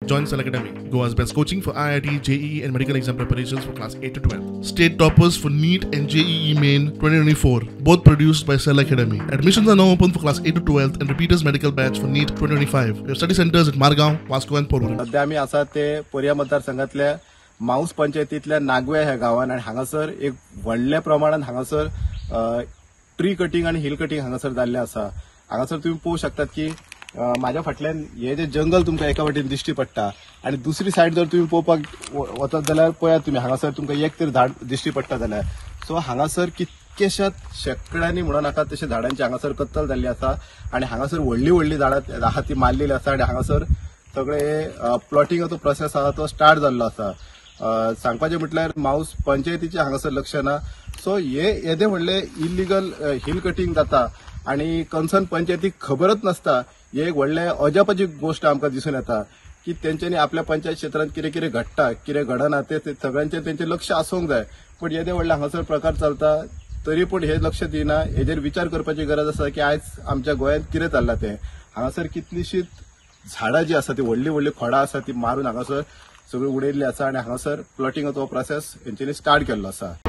Join Cell Academy, Goa's best coaching for IIT, JEE and medical exam preparations for class 8 to 12. State toppers for NEET and JEE Main 2024, both produced by Cell Academy. Admissions are now open for class 8 to 12 and repeaters medical batch for NEET 2025. We have study centers at Margao, Vasco and Porvorim. सध्या आमी आसा ते पर्या मतदारसंघातल्या Mouse पंचायतींतल्या नागव्या ह्या गांवान आनी हांगासर एक व्हडल्या प्रमाणात हांगासर ट्री कटिंग आनी हिल कटिंग हांगासर जाल्लें आसा. हांगासर तुमी पळोवंक शकतात की म्हाज्या फाटल्यान हे जे जंगल तुमकां एका वाटेन दिश्टी पडटा आनी दुसरी सायड जर तुमी पळोवपाक वचत जाल्यार पळयात तुमी हांगासर तुमकां एक तरी झाड दिश्टी पडटा जाल्यार. सो हांगासर कितकेशात शेकड्यांनी म्हणून नाका तशें झाडांची हांगासर कत्तल जाल्ली आसा आनी हांगासर व्हडली व्हडली झाडां आहा ती मारलेली आसा आनी हांगासर सगळे प्लॉटिंगाचो प्रोसेस आहा तो स्टार्ट जाल्लो आसा. सांगपाचें म्हटल्यार माऊस पंचायतीचें हांगासर लक्ष ना. सो हे येदे व्हडले इलिगल हिल कटिंग जाता आनी कन्सर्न पंचायतीक खबरच नासता. हे एक व्हडले अजापाची गोश्ट आमकां दिसून येता की तेंच्यांनी आपल्या पंचायत क्षेत्रांत कितें कितें घडटा कितें घडना ते सगळ्यांचें तेंचें लक्ष आसूंक जाय. पूण येदे व्हडले हांगासर प्रकार चलता तरी पूण हे लक्ष दिना. हेजेर विचार करपाची गरज आसा की आयज आमच्या गोंयांत कितें चल्लां तें. हांगासर कितलीशीच झाडां जी आसा ती व्हडली व्हडली खोडां आसा ती मारून हांगासर सगळी उडयल्ली आसा आनी हांगासर प्लॉटिंगाचो प्रोसेस हेंच्यांनी स्टार्ट केल्लो आसा.